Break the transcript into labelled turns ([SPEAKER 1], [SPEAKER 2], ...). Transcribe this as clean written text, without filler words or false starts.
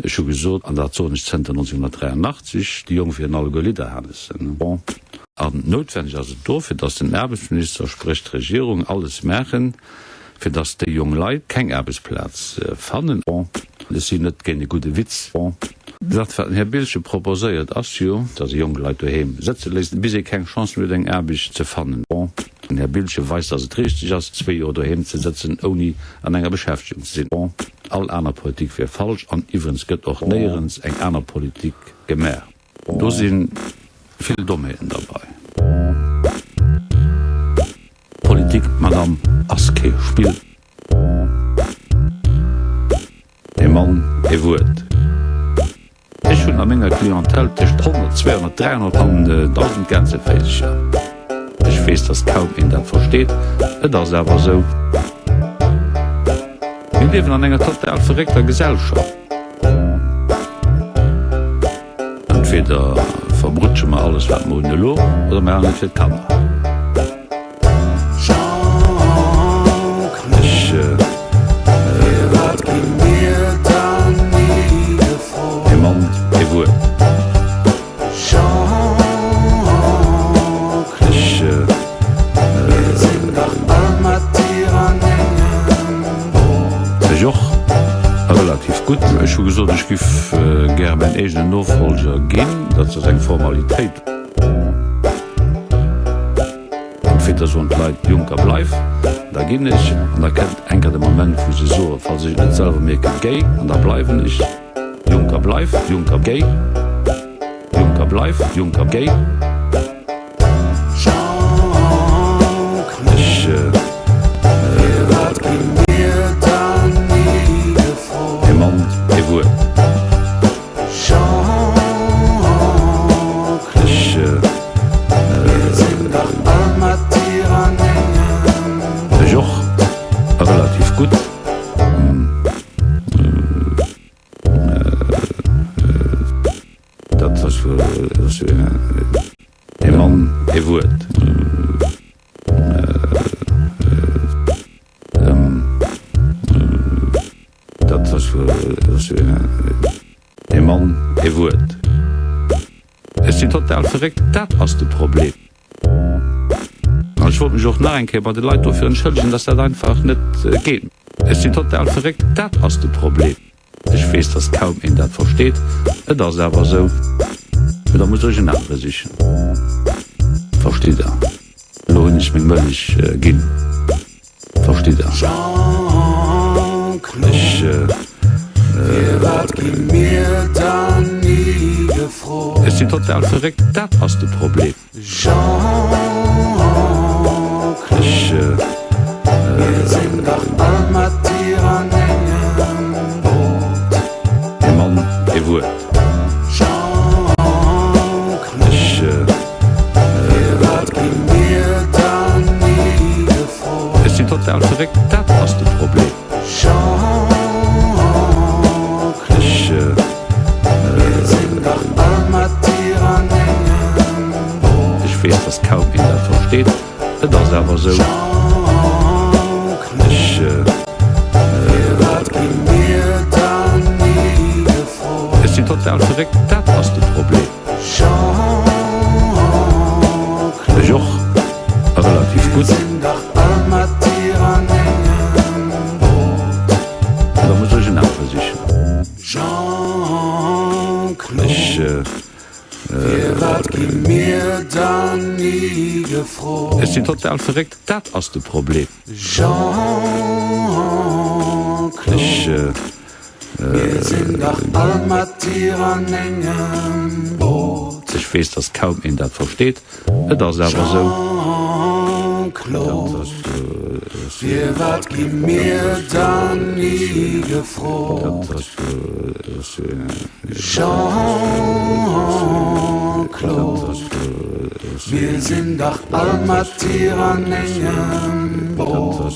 [SPEAKER 1] Ech hu gesot, an dat soen ech zënter 1983, déi Jonk wieren alleguer Lidderhanessen. An noutwenneg ass et dofir, datt den Aarbechtsminister, spréch d'Regierung, alles maachen, fir datt déi jong Leit keng Aarbechtsplaz fannen. Ech sinn net géint e gudde Witz. Dat, wat den Här Biltgen proposéiert, ass jo, datt ee jonk Leit doheem sëtze léisst, bis ee keng Chance méi huet, eng Aarbecht ze fannen. Den Här Biltgen weist, datt et richteg ass, zwee Joer doheem ze sëtzen, ouni an enger Beschäftegung ze sinn. All aner Politik wier falsch an iwwerens gëtt och néierens eng aner Politik gemaach. Do si vill Dommheeten derbei. Politik, Madame, ass kee Spill. Ee Mann, ee Wuert. Ech hunn a menger Clientèle tëscht 100, 200, 300 an 1.000 Gänseféisercher. Ech weess, datt kaum een dat versteet, et ass awer esou. Mir liewen an enger total verréckter Gesellschaft. Entweder verbrutsche mer alles, wat mer hunn elo, oder mer halen et fir d'Kanner. Ee Mann, ee Wuert. Ech och, relativ gutt. Ech hu gesot, ech giff gäre mäin eegenen Nofolger ginn. Dat ass eng Formalitéit. Entweder soen d'Leit, Juncker bleif, da ginn ech, an da kënnt enker de Moment wou se soen, falls ech et net selwer mierken, géi, an da bleiwen ech. Juncker bleif, Juncker géi, Juncker bleif, Juncker géi. Ech. Ee Mann, ee Wuert. Ech och, relativ gutt. Dat ass ee Mann, ee Wuert. Dat ass ee Mann, ee Wuert. Ech sinn total verréckt, dat ass de Problem. An ech wollt mech och nach eng Kéier bei de Leit dofir entschëllegen, dass dat einfach net geet. Ech sinn total verréckt, dat ass de Problem. Ech weess, dass kaum een dat versteet, et ass awer esou. Mee da musst Der Iech en anere sichen. Verstitt Der? Elo hunn ech meng Mëllech ginn. Verstitt Der?
[SPEAKER 2] Jean-Claude, Firwat gi mir dann ni gefrot?
[SPEAKER 1] Ech sinn total verréckt, dat ass de Problem.
[SPEAKER 2] Jean-Claude,
[SPEAKER 1] Ech.
[SPEAKER 2] Mir sinn dach all mat dir an engem Boot.
[SPEAKER 1] Ee Mann, ee Wuert.
[SPEAKER 2] Jean-Claude,
[SPEAKER 1] Ech.
[SPEAKER 2] Firwat gi mir dann ni gefrot?
[SPEAKER 1] Ech sinn total verréckt, dat ass de Problem.
[SPEAKER 2] Jean-Claude,
[SPEAKER 1] Ech.
[SPEAKER 2] Mir sinn dach all mat dir an engem Boot.
[SPEAKER 1] Ech weess, dass kaum een dat versteet, et ass awer esou.
[SPEAKER 2] Jean-Claude,
[SPEAKER 1] Ech.
[SPEAKER 2] Firwat gi mir dann ni gefrot?
[SPEAKER 1] Ech sinn total verréckt, dat ass de Problem.
[SPEAKER 2] Jean-Claude,
[SPEAKER 1] Ech och, relativ
[SPEAKER 2] Mir
[SPEAKER 1] gutt.
[SPEAKER 2] sinn dach all mat dir an engem Boot.
[SPEAKER 1] Da muss ech en anere sichen.
[SPEAKER 2] Jean-Claude,
[SPEAKER 1] Ech.
[SPEAKER 2] Firwat gi mir dann ni gefrot?
[SPEAKER 1] Ech sinn total verréckt, dat ass de Problem.
[SPEAKER 2] Jean-Claude,
[SPEAKER 1] Ech.
[SPEAKER 2] Mir sinn dach all mat dir an engem Boot.
[SPEAKER 1] Ech weess, dass kaum een dat versteet, et ass awer esou.
[SPEAKER 2] Jean-Claude, Firwat gi mir dann ni gefrot? Jean-Claude, Mir sinn dach all mat dir an engem Boot.